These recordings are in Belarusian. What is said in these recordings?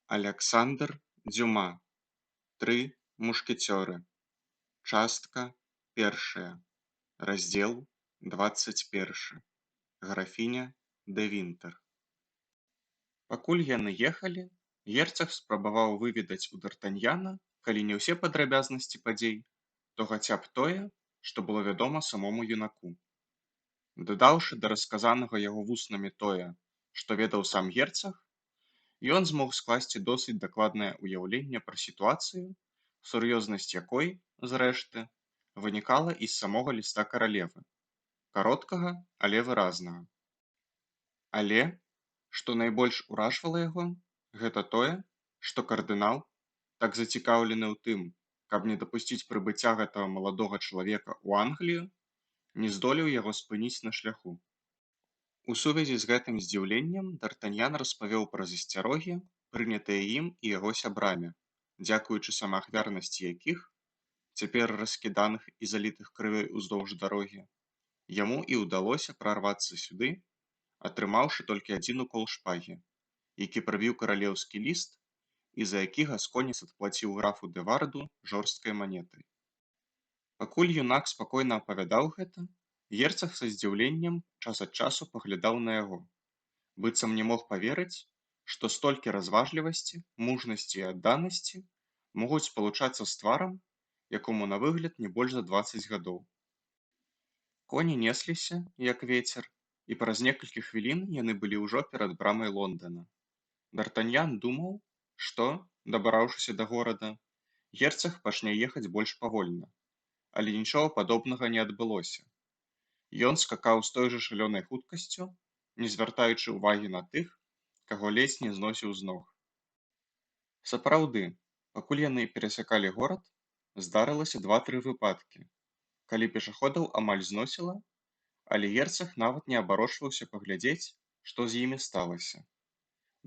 Аляксандр Дзюма. Тры мушкецёры. Частка першая. Раздзел 21. Графіня дэ Вінтэр. Пакуль яны ехалі, герцаг спрабаваў выведаць у д'Артаньяна калі не ўсе падрабязнасці падзей, то хаця б тое, што было вядома самому юнаку. Дадаўшы да расказанага яго вуснамі тое, што ведаў сам герцаг, ён змог скласці досыць дакладнае ўяўленне пра сітуацыю, сур'ёзнасць якой, зрэшты, вынікала і з самога ліста каралевы, кароткага, але выразнага. Але, што найбольш уражвала яго, гэта тое, што кардынал, так зацікаўлены ў тым, каб не дапусціць прыбыцця гэтага маладога чалавека ў Англію, не здолеў яго спыніць на шляху. У сувязі з гэтым здзіўленнем д'Артаньян распавёў пра засцярогі, прынятыя ім і яго сябрамі, дзякуючы самаахвярнасці якіх, цяпер раскіданых і залітых крывёй уздоўж дарогі, яму і ўдалося прарвацца сюды, атрымаўшы толькі адзін укол шпагі, які прабіў каралеўскі ліст і за які гасконец адплаціў графу дэ Варду жорсткай манетай. Пакуль юнак спакойна апавядаў гэта, герцаг са здзіўленнем час ад часу паглядаў на яго, быццам не мог паверыць, што столькі разважлівасці, мужнасці і адданасці могуць спалучацца з тварам, якому на выгляд не больш за 20 гадоў. Коні несліся, як вецер, і праз некалькі хвілін яны былі ўжо перад брамай Лондана. Д'Артаньян думаў, што, дабраўшыся да горада, герцаг пачне ехаць больш павольна, але нічога падобнага не адбылося. Ён скакаў з той жа шалёнай хуткасцю, не звяртаючы ўвагі на тых, каго ледзь не зносіў з ног. Сапраўды, пакуль яны перасякалі горад, здарылася два-тры выпадкі, калі пешаходаў амаль зносіла, але герцаг нават не абарочваўся паглядзець, што з імі сталася.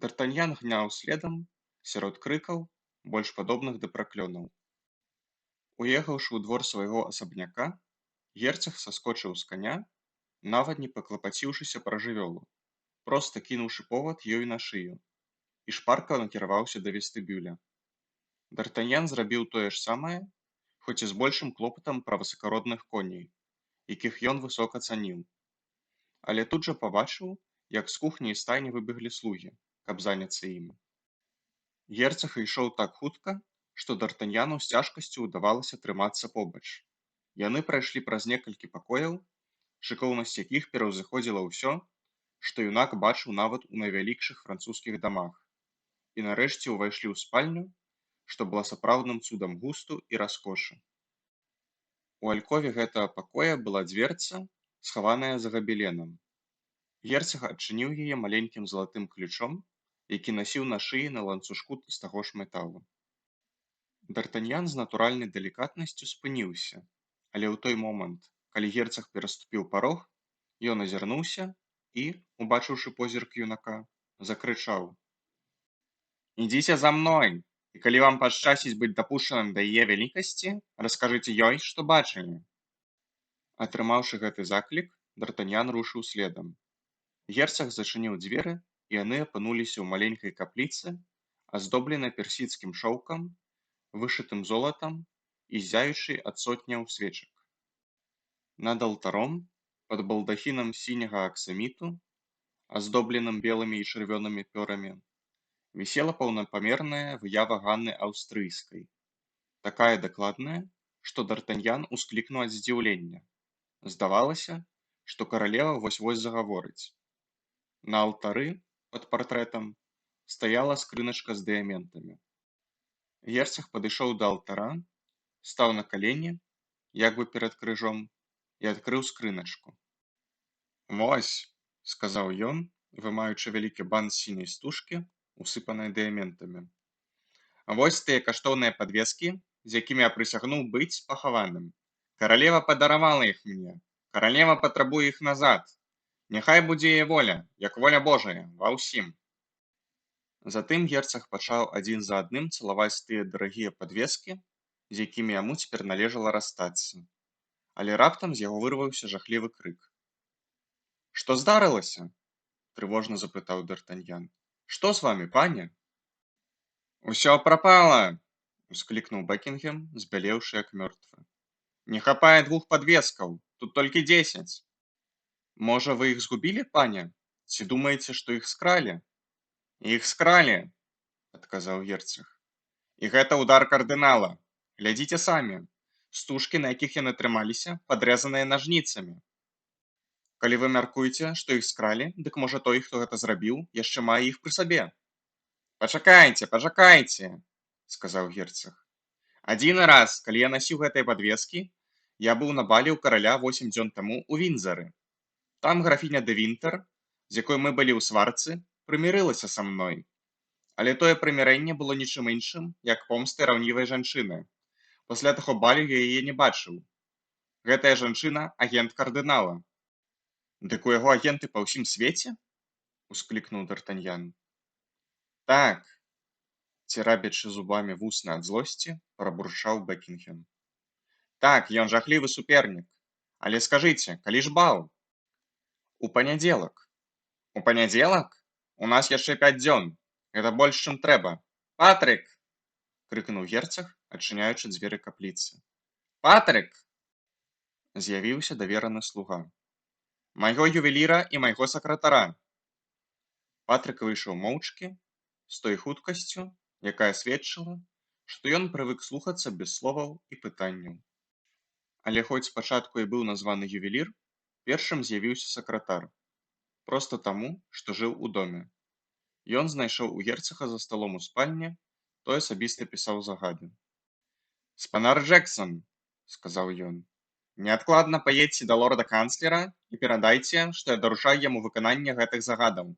Д'Артаньян гнаў следам сярод крыкаў, больш падобных да праклёнаў. Уехаўшы ў двор свайго асабняка, герцаг саскочыў з каня, нават не паклапаціўшыся пра жывёлу, проста кінуўшы повад ёй на шыю, і шпарка накіраваўся да вестыбюля. Д'Артаньян зрабіў тое ж самае, хоць і з большым клопатам пра высакародных коней, якіх ён высока цаніў. Але тут жа пабачыў, як з кухні і стайні выбеглі слугі, каб заняцца імі. Герцаг ішоў так хутка, што д'Артаньяну з цяжкасцю ўдавалася трымацца побач. Яны прайшлі праз некалькі пакояў, шыкоўнасць якіх пераўзыходзіла ўсё, што юнак бачыў нават у найвялікшых французскіх дамах, і нарэшце ўвайшлі ў спальню, што была сапраўдным цудам густу і раскошы. У алькове гэтага пакоя была дверца, схаваная за габеленам. Герцаг адчыніў яе маленькім залатым ключом, які насіў на шыі на ланцужку з таго ж металу. Д'Артаньян з натуральнай далікатнасцю спыніўся, але ў той момант, калі герцаг пераступіў парог, ён азірнуўся і, убачыўшы позірк юнака, закрычаў: «Ідзіце за мной, і калі вам пашчасціць быць дапушчаным да яе вялікасці, раскажыце ёй, што бачылі». Атрымаўшы гэты заклік, д'Артаньян рушыў следам. Герцаг зачыніў дзверы, і яны апынуліся ў маленькай капліцы, аздобленай персідскім шоўкам, вышытым золатам і ззяючай ад сотняў свечак. Над алтаром, пад балдахінам сіняга аксаміту, аздобленым белымі і чырвонымі пёрамі, вісела паўнапамерная выява Ганны Аўстрыйскай, такая дакладная, што д'Артаньян усклікнуў ад здзіўлення. Здавалася, што каралева вось-вось загаворыць. На алтары, пад партрэтам, стаяла скрыначка з дыяментамі. Герцаг падышоў да алтара, стаў на калені, як бы перад крыжом, і адкрыў скрыначку. «Вось», — сказаў ён, вымаючы вялікі бант сіняй стужкі, усыпанай дыяментамі, «вось тыя каштоўныя падвескі, з якімі я прысягнуў быць пахаваным. Каралева падаравала іх мне, каралева патрабуе іх назад. Няхай будзе яе воля, як воля Божая, ва ўсім». Затым герцаг пачаў адзін за адным цалаваць тыя дарагія падвескі, з якімі яму цяпер належала расстацца. Але раптам з яго вырваўся жахлівы крык. «Што здарылася?» — трывожна запытаў д'Артаньян. «Што з вамі, пане?» Усё прапала! — усклікнуў Бэкінгем, збялеўшы як мёртвы. — Не хапае двух падвескаў, тут толькі 10. Можа, вы іх згубілі, пане, ці думаеце, што іх скралі? Іх скралі, адказаў герцаг. І гэта ўдар кардынала. Глядзіце самі. Стужкі, на якіх яны трымаліся, падрэзаныя нажніцамі. Калі вы мяркуеце, што іх скралі, дык можа той, хто гэта зрабіў, яшчэ мае іх пры сабе. Пачакайце, пачакайце, сказаў герцаг. Адзіны раз, калі я насіў гэтыя падвескі, я быў на балі ў караля 8 дзён таму ў Віндзары. Там графіня дэ Вінтэр, з якой мы былі ў сварцы, прымірылася са мной. Але тое прымірэнне было нічым іншым, як помстай раўнівай жанчыны. Пасля таго балю я яе не бачыў. Гэтая жанчына агент кардынала. Дык у яго агенты па ўсім свеце? Усклікнуў Д'Артаньян. Так, церабячы зубамі вусны ад злосці, прабурчаў Бэкінгем. Так, ён жахлівы супернік. Але скажыце, калі ж бал? У панядзелак. У панядзелак? У нас яшчэ 5 дзён. Гэта больш, чым трэба. Патрык! Крыкнуў герцаг, адчыняючы дзверы капліцы. Патрык! З'явіўся давераны слуга. Майго ювеліра і майго сакратара. Патрык выйшаў моўчкі, з той хуткасцю, якая сведчыла, што ён прывык слухацца без словаў і пытанняў. Але хоць спачатку і быў названы ювелір, першым з'явіўся сакратар, проста таму, што жыў у доме. Ён знайшоў у герцага за сталом у спальні, той асабіста пісаў загады. Спадар Джэксон, сказаў ён, неадкладна паедзьце да лорда-канцлера і перадайце, што я даручаю яму выкананне гэтых загадаў.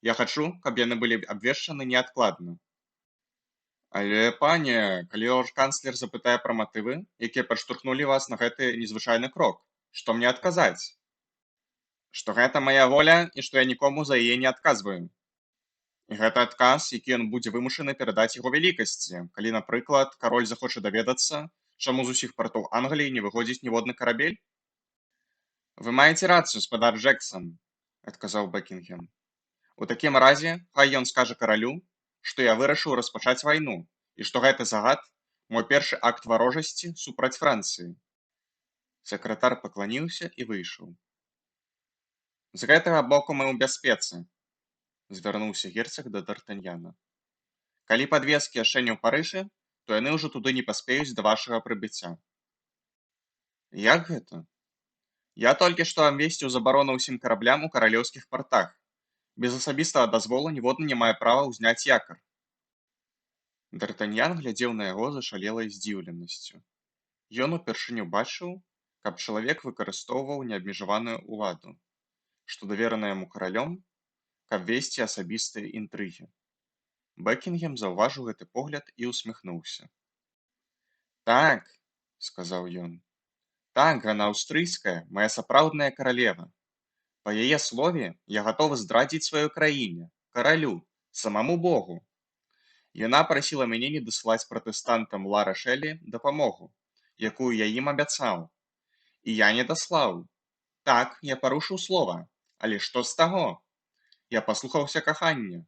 Я хачу, каб яны былі абвешчаны неадкладна. Але, пане, калі лорд-канцлер запытае пра матывы, якія падштурхнулі вас на гэты незвычайны крок, што мне адказаць? Што гэта мая воля і што я нікому за яе не адказваю. І гэта адказ, які ён будзе вымушаны перадаць яго вялікасці, калі, напрыклад, кароль захоча даведацца, чаму з усіх партоў Англіі не выходзіць ніводны карабель? Вы маеце рацыю, спадар Джэксон, адказаў Бэкінгем. У такім разе хай ён скажа каралю, што я вырашыў распачаць вайну і што гэты загад мой першы акт варожасці супраць Францыі. Сакратар пакланіўся і выйшаў. З гэтага боку мы ў бяспецы, звярнуўся герцаг да Д'Артаньяна. Калі падвескі яшчэ не ў Парыжы, то яны ўжо туды не паспеюць да вашага прыбыцця. Як гэта? Я толькі што абвесціў забарону ўсім караблям у каралеўскіх партах. Без асабістага дазволу ніводны не мае права ўзняць якар. Д'Артаньян глядзеў на яго з ашалелай здзіўленасцю. Ён упершыню бачыў, каб чалавек выкарыстоўваў неабмежаваную ўладу, што даверана яму каралём, каб весці асабістыя інтрыгі. Бэкінгем заўважыў гэты погляд і усміхнуўся. Так, сказаў ён, так, Ганна Аўстрыйская, мая сапраўдная каралева. Па яе слове я гатовы здрадзіць сваёй краіне, каралю, самаму Богу. Яна прасіла мяне не дасылаць пратэстантам Ла Рашэлі дапамогу, якую я ім абяцаў. І я не даслаў. Так, я парушыў слова, але што з таго? Я паслухаўся кахання.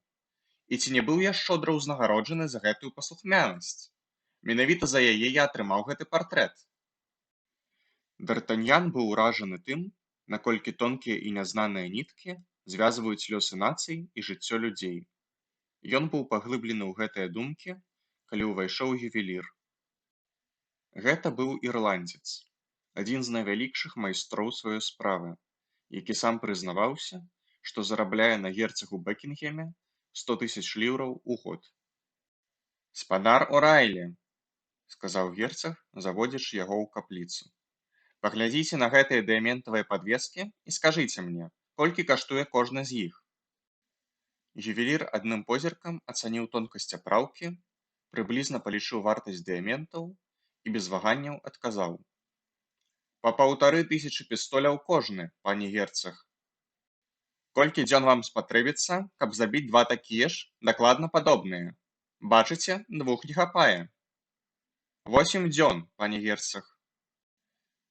І ці не быў я шчодра ўзнагароджаны за гэтую паслухмянасць? Менавіта за яе я атрымаў гэты партрэт. Д'Артаньян быў уражаны тым, наколькі тонкія і нязнаныя ніткі звязваюць лёсы нацый і жыццё людзей. Ён быў паглыблены ў гэтыя думкі, калі ўвайшоў ювелір. Гэта быў ірландзец, адзін з найвялікшых майстроў сваёй справы, які сам прызнаваўся, што зарабляе на герцагу Бэкінгеме 100 000 ліўраў у год. Спадар О'Райлі, сказаў герцаг, заводзячы яго ў капліцу. Паглядзіце на гэтыя дыяментавыя падвескі і скажыце мне, колькі каштуе кожны з іх. Ювелір адным позіркам ацаніў тонкасць апраўкі, прыблізна палічыў вартасць дыяментаў і без ваганняў адказаў: Па 1500 пістоляў кожны, пане герцаг. Колькі дзён вам спатрэбіцца, каб зрабіць два такія ж, дакладна падобныя? Бачыце, двух не хапае. 8 дзён, пане герцаг.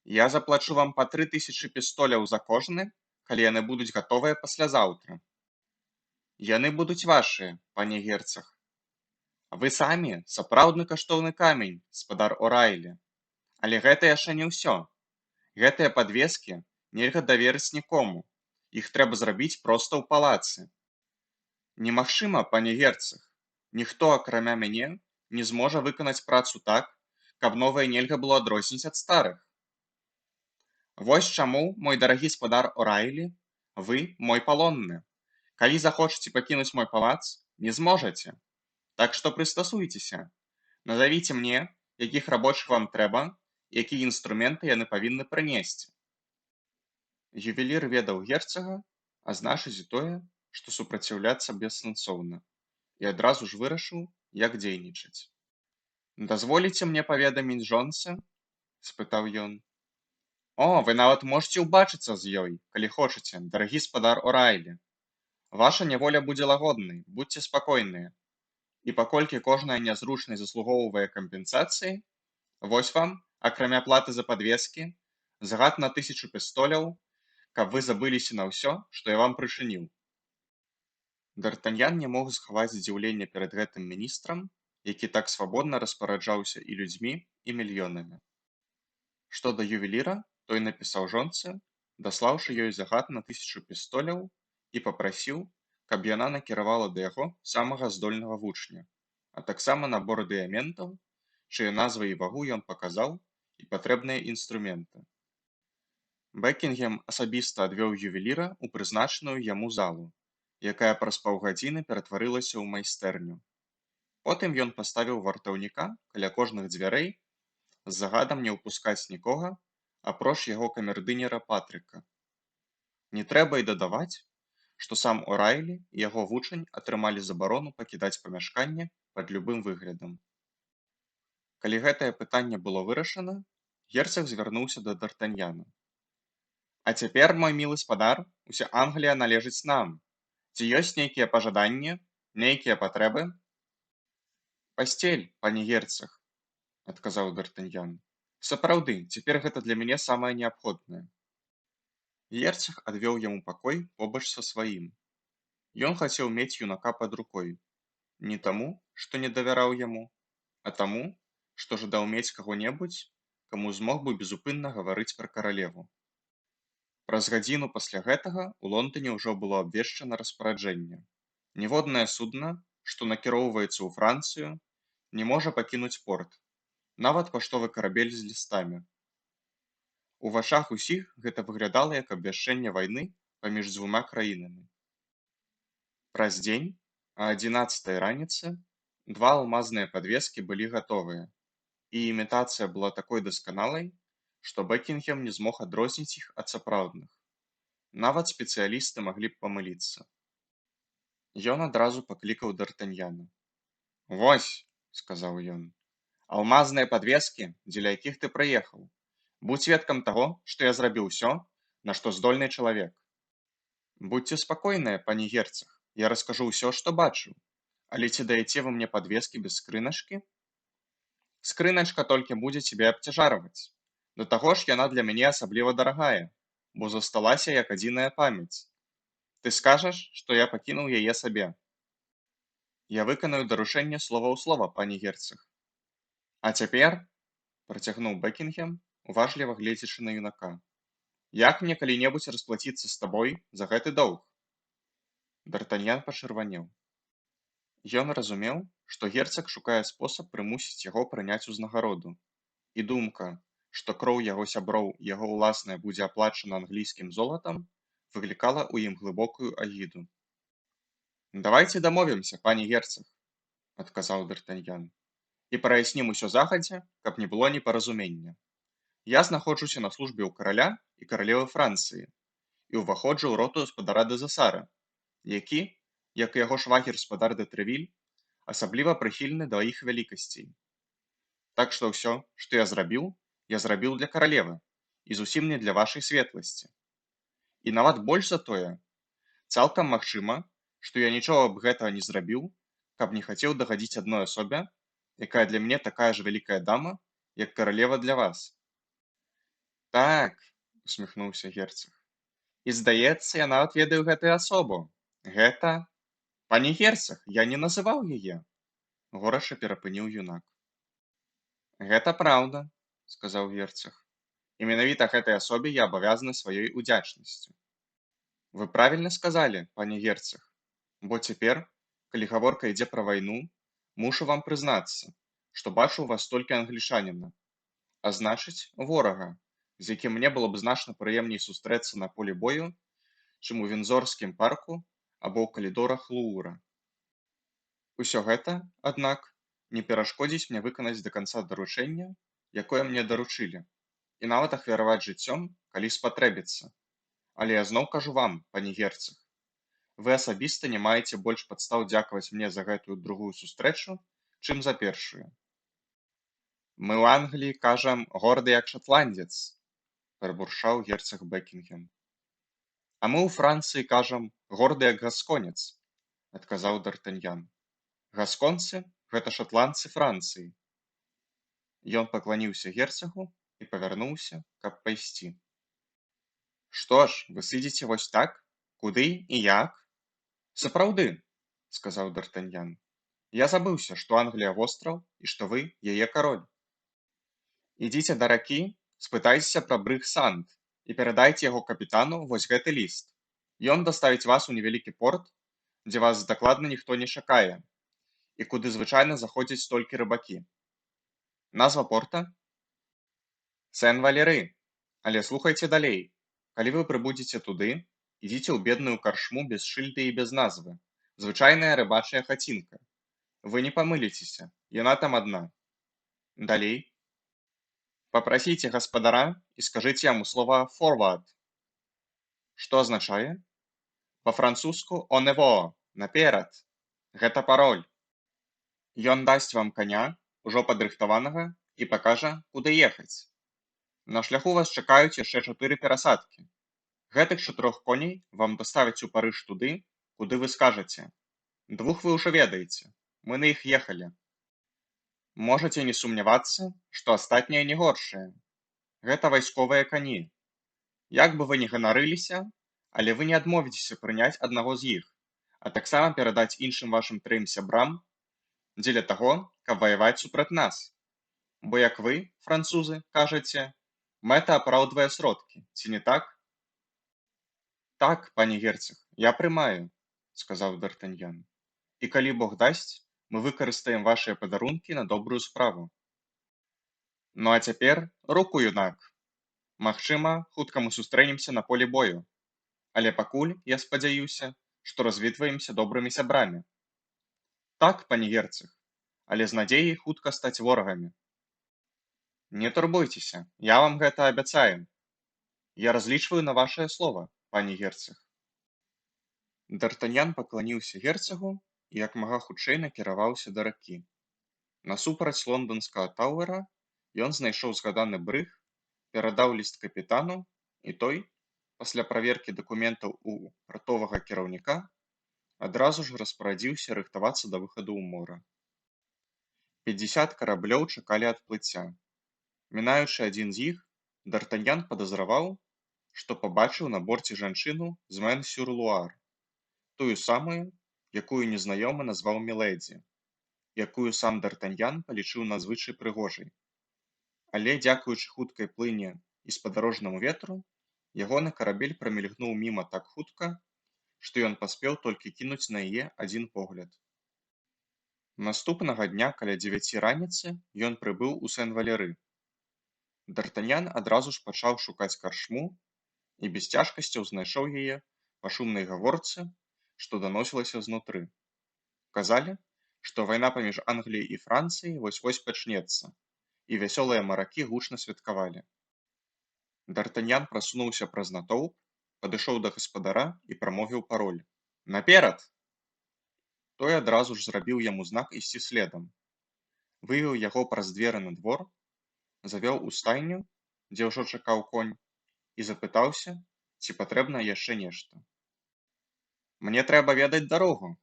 Я заплачу вам па 3000 пістоляў за кожны, калі яны будуць гатовыя паслязаўтра. Яны будуць вашыя, пане герцаг. Вы самі сапраўдны каштоўны камень, спадар О'Райлі, але гэта яшчэ не ўсё. Гэтыя падвескі нельга даверыць нікому, іх трэба зрабіць проста ў палацы. Немагчыма, пане герцаг, ніхто, акрамя мяне, не зможа выканаць працу так, каб новыя нельга было адрозніць ад старых. Вось чаму, мой дарагі спадар О'Райлі, вы мой палонны. Калі захочаце пакінуць мой палац, не зможаце. Так што прыстасуйцеся. Назавіце мне, якіх рабочых вам трэба і якія інструменты яны павінны прынесці. Ювелір ведаў герцага, а значыць і тое, што супраціўляцца бессэнсоўна, і адразу ж вырашыў, як дзейнічаць. Дазволіце мне паведаміць жонцы? — спытаў ён. О, вы нават можаце ўбачыцца з ёй, калі хочаце, дарагі спадар О'Райлі. Ваша няволя будзе лагоднай, будзьце спакойныя. І паколькі кожная нязручнасць заслугоўвае кампенсацыі, вось вам, акрамя платы за падвескі, загад на 1000 пістоляў, каб вы забыліся на ўсё, што я вам прычыніў. Д'Артаньян не мог схаваць здзіўлення перад гэтым міністрам, які так свабодна распараджаўся і людзьмі, і мільёнамі. Што да ювеліра, той напісаў жонцы, даслаўшы ёй загад на 1000 пістоляў, і папрасіў, каб яна накіравала да яго самага здольнага вучня, а таксама набор дыяментаў, чые назвы і вагу ён паказаў, і патрэбныя інструменты. Бэкінгем асабіста адвёў ювеліра ў прызначаную яму залу, якая праз паўгадзіны ператварылася ў майстэрню. Потым ён паставіў вартаўніка каля кожных дзвярэй з загадам не ўпускаць нікога, апроч яго камердынера Патрыка. Не трэба і дадаваць, што сам О'Райлі і яго вучань атрымалі забарону пакідаць памяшканне пад любым выглядам. Калі гэтае пытанне было вырашана, герцаг звярнуўся да д'Артаньяна. А цяпер, мой мілы спадар, уся Англія належыць нам. Ці ёсць нейкія пажаданні, нейкія патрэбы? Пасцель, пане герцаг, адказаў д'Артаньян. Сапраўды, цяпер гэта для мяне самае неабходнае. Герцаг адвёў яму пакой побач са сваім. Ён хацеў мець юнака пад рукой, не таму, што не давяраў яму, а таму, што жадаў мець каго-небудзь, каму змог бы безупынна гаварыць пра каралеву. Праз гадзіну пасля гэтага ў Лондане ўжо было абвешчана распараджэнне: ніводнае судна, што накіроўваецца ў Францыю, не можа пакінуць порт, нават паштовы карабель з лістамі. У вачах усіх гэта выглядала як абвяшчэнне вайны паміж дзвюма краінамі. Праз дзень, а 11-й раніцы, два алмазныя падвескі былі гатовыя, і імітацыя была такой дасканалай, што Бэкінгем не змог адрозніць іх ад сапраўдных. Нават спецыялісты маглі б памыліцца. Ён адразу паклікаў д'Артаньяна. Вось, — сказаў ён, — алмазныя падвескі, дзеля якіх ты прыехаў. Будзь сведкам таго, што я зрабіў усё, на што здольны чалавек. Будзьце спакойныя, пане герцаг, я раскажу ўсё, што бачыў. Але ці даяце вы мне падвескі без скрыначкі? Скрыначка толькі будзе цябе абцяжарваць. Да таго ж яна для мяне асабліва дарагая, бо засталася як адзіная памяць. Ты скажаш, што я пакінуў яе сабе. Я выканаю даручэнне слова ў слова, пане герцаг. А цяпер, — працягнуў Бэкінгем, уважліва гледзячы на юнака, — як мне калі-небудзь расплаціцца з табой за гэты доўг? Д'Артаньян пачырванеў. Ён разумеў, што герцаг шукае спосаб прымусіць яго прыняць узнагароду, і думка, што кроў яго сяброў і яго ўласная будзе аплачана англійскім золатам, выклікала ў ім глыбокую агіду. Давайце дамовімся, пане герцаг, — адказаў д'Артаньян, — і праяснім усё загадзя, каб не было непаразумення. Я знаходжуся на службе ў караля і каралевы Францыі і ўваходжу ў роту спадара Дэзасара, які, як і яго швагер спадар дэ Трэвіль, асабліва прыхільны да іх вялікасцей. Так што ўсё, што я зрабіў, я зрабіў для каралевы і зусім не для вашай светласці. І нават больш за тое, цалкам магчыма, што я нічога б гэтага не зрабіў, каб не хацеў дагадзіць адной асобе, якая для мяне такая ж вялікая дама, як каралева для вас. Так, — усміхнуўся герцаг. І здаецца, я нават ведаю гэтую асобу. Гэта... Пане герцаг, я не называў яе. Горача перапыніў юнак. Гэта праўда, сказаў герцаг, і менавіта гэтай асобе я абавязаны сваёй удзячнасцю. Вы правільна сказалі, пане герцаг, бо цяпер, калі гаворка ідзе пра вайну, мушу вам прызнацца, што бачу ў вас толькі англічаніна, а значыць, ворага, з якім мне было б значна прыемней сустрэцца на полі бою, чым у Віндзорскім парку або ў калідорах Луўра. Усё гэта, аднак, не перашкодзіць мне выканаць да канца даручэнне, якое мне даручылі, і нават ахвяраваць жыццём, калі спатрэбіцца. Але я зноў кажу вам, пане герцаг, вы асабіста не маеце больш падстаў дзякаваць мне за гэтую другую сустрэчу, чым за першую. Мы ў Англіі кажам, горды як шатландзец, прабурчаў герцаг Бекінгем. А мы ў Францыі кажам, горды як гасконец, адказаў д'Артаньян. Гасконцы — гэта шатландцы Францыі. Ён пакланіўся герцагу і павярнуўся, каб пайсці. Што ж, вы сыдзеце вось так, куды і як? Сапраўды, сказаў д'Артаньян. Я забыўся, што Англія востраў і што вы яе кароль. Ідзіце да ракі, спытайцеся пра брыг Сант і перадайце яго капітану вось гэты ліст. Ён даставіць вас у невялікі порт, дзе вас дакладна ніхто не чакае і куды звычайна заходзяць толькі рыбакі. Назва порта? Сен-Валеры. Але слухайце далей. Калі вы прыбудзеце туды, ідзіце ў бедную карчму без шыльды і без назвы, звычайная рыбачая хацінка. Вы не памыліцеся, яна там адна. Далей. Папрасіце гаспадара і скажыце яму слова «форвард». Што азначае? Па-французску «en avant», наперад. Гэта пароль. Ён дасць вам каня, ужо падрыхтаванага, і пакажа, куды ехаць. На шляху вас чакаюць яшчэ чатыры перасадкі. Гэтых чатырох коней вам даставяць у Парыж туды, куды вы скажаце. Двух вы ўжо ведаеце, мы на іх ехалі. Можаце не сумнявацца, што астатнія не горшыя. Гэта вайсковыя кані. Як бы вы ні ганарыліся, але вы не адмовіцеся прыняць аднаго з іх, а таксама перадаць іншым вашым траім сябрам, дзеля таго, каб ваяваць супраць нас. Бо як вы, французы, кажаце, мэта апраўдвае сродкі, ці не так? Так, пане герцаг, я прымаю, сказаў д'Артаньян. І калі Бог дасць, мы выкарыстаем вашыя падарункі на добрую справу. Ну а цяпер руку, юнак. Магчыма, хутка мы сустрэнемся на полі бою. Але пакуль, я спадзяюся, што развітваемся добрымі сябрамі. Так, пане герцаг, але з надзеяй хутка стаць ворагамі. Не турбуйцеся, я вам гэта абяцаю. Я разлічваю на вашае слова, пане герцаг. Д'Артаньян пакланіўся герцагу і як мага хутчэй накіраваўся да ракі. Насупраць лонданскага Таўэра ён знайшоў згаданы брыг, перадаў ліст капітану, і той, пасля праверкі дакументаў у партовага кіраўніка, адразу ж распарадзіўся рыхтавацца да выхаду ў мора. 50 караблёў чакалі адплыцця. Мінаючы адзін з іх, д'Артаньян падазраваў, што пабачыў на борце жанчыну з Мэн-сюр-Луар, тую самую, якую незнаёмы назваў мілэдзі, якую сам д'Артаньян палічыў надзвычай прыгожай. Але, дзякуючы хуткай плыні і спадарожнаму ветру, ягоны карабель прамільгнуў міма так хутка, што ён паспеў толькі кінуць на яе адзін погляд. Наступнага дня каля 9 раніцы ён прыбыў у Сен-Валеры. Д'Артаньян адразу ж пачаў шукаць карчму і без цяжкасцяў знайшоў яе па шумнай гаворцы, што даносілася знутры. Казалі, што вайна паміж Англіяй і Францыяй вось-вось пачнецца, і вясёлыя маракі гучна святкавалі. Д'Артаньян прасунуўся праз натоўп, падышоў да гаспадара і прамовіў пароль: «Наперад!» Той адразу ж зрабіў яму знак ісці следам. Вывеў яго праз дзверы на двор, завёў у стайню, дзе ўжо чакаў конь, і запытаўся, ці патрэбна яшчэ нешта. Мне трэба ведаць дарогу,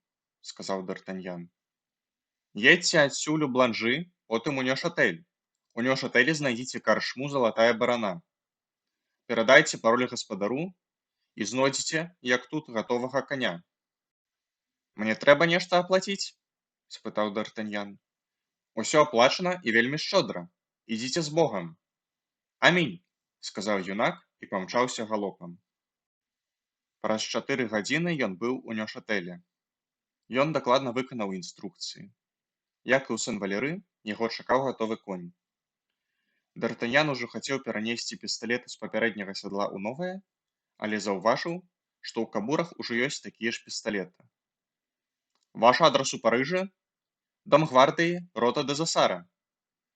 сказаў д'Артаньян. Едзьце адсюль у Бланжы, потым у Нёшатэль. У Нёшатэлі знайдзіце карчму «Залатая барана». Перадайце пароль гаспадару і знойдзеце, як тут, гатовага каня. Мне трэба нешта аплаціць? Спытаў д'Артаньян. Усё аплачана і вельмі шчодра. Ідзіце з богам. Амінь! Сказаў юнак і памчаўся галопам. Праз 4 гадзіны ён быў у Нёшатэлі. Ён дакладна выканаў інструкцыі. Як і ў Сен-Валеры, яго чакаў гатовы конь. Д'Артаньян ужо хацеў перанесці пісталеты з папярэдняга сядла ў новае, але заўважыў, што ў кабурах ужо ёсць такія ж пісталеты. Ваш адрас у Парыжы? Дом гвардыі, рота Дэзэсара.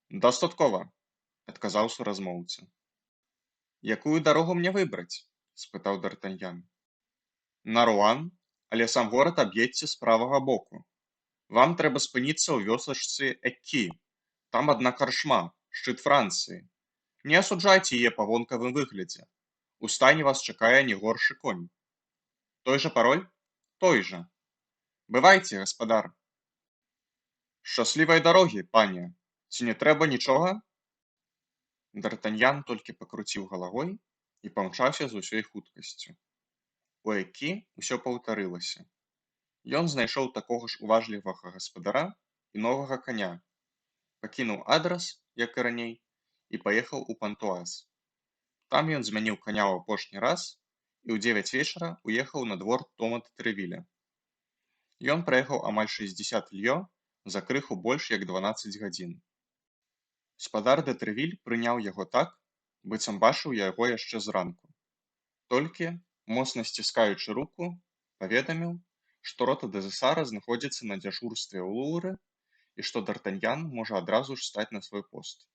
Дастаткова, адказаў суразмоўца. Якую дарогу мне выбраць? Спытаў д'Артаньян. На Руан, але сам горад аб'едзьце з правага боку. Вам трэба спыніцца ў вёсачцы Экі. Там адна карчма, шчыт Францыі. Не асуджайце яе па вонкавым выглядзе. У стайні вас чакае не горшы конь. Той жа пароль? Той жа. Бывайце, гаспадар. Шчаслівай дарогі, пане! Ці не трэба нічога? Д'Артаньян толькі пакруціў галавой і памчаўся з усёй хуткасцю. У Экі ўсё паўтарылася. Ён знайшоў такога ж уважлівага гаспадара і новага каня, пакінуў адрас, як і раней, і паехаў у Пантуаз. Там ён змяніў каня ў апошні раз і ў 9 вечара ўехаў на двор дома дэ Трэвіля. Ён праехаў амаль 60 льё за крыху больш як 12 гадзін. Спадар дэ Трэвіль прыняў яго так, быццам бачыў яго яшчэ зранку. Толькі, моцна сціскаючы руку, паведаміў, што рота Дэзэсара знаходзіцца на дзяжурстве ў Луўры і што д'Артаньян можа адразу ж стаць на свой пост.